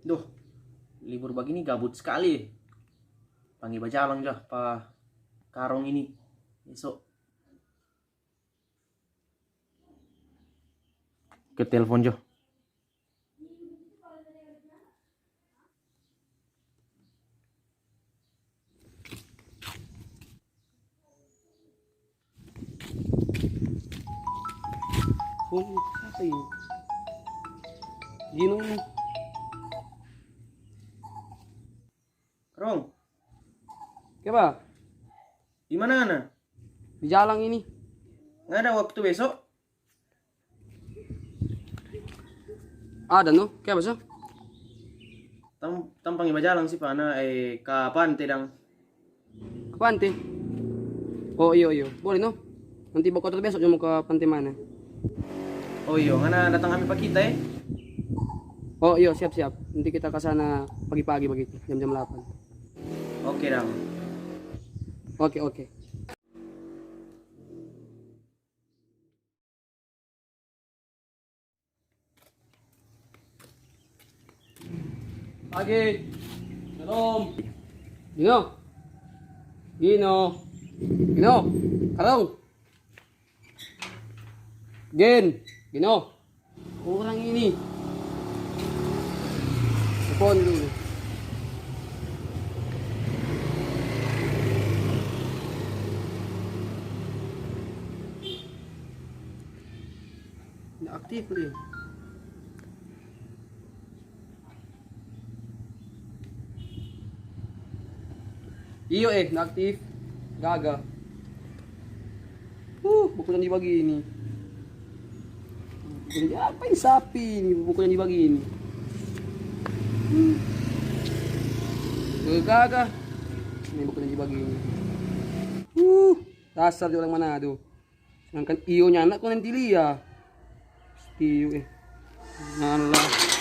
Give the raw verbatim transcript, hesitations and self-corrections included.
Duh, libur bagini gabut skali. Pangge bajalang jo pa karong ini beso. Ke telfon jo. Phone sapa ini? Gino ini. Rong. Kiapa? Di mana ngana? Di jalang ini. Ngana ada waktu beso? Ada no, kiapa so? Tong, tong pangge bajalang sih pa ngana, eh, ka pante dang. Ka pante? Oh iyo, iyo, boleh no. Nanti baku ator beso jo mo ka pante mana. Oh iyo, ngana datang ambe pa kita, eh. Oh iyo, siap, siap. Nanti kita ka sana pagi-pagi bagitu, jam-jam delapan. Oke dang. Oke, oke. Pagi. Shalom. Gino. Gino. Gino. Karong. Gen. Gino. Orang ini. Telepon dulu. Nda aktif lei. Iyo, eh, nda aktif. Gaga. Uh, buku yang dibagi ini. Buku yang apa ini, sapi ini? Buku yang dibagi ini. Hmm. Gaga. Ini buku yang dibagi ini. Uh, dasar jo orang Manado. Sedangkan iyo nyanda kong nanti lia. Iyo, eh. Ngalah.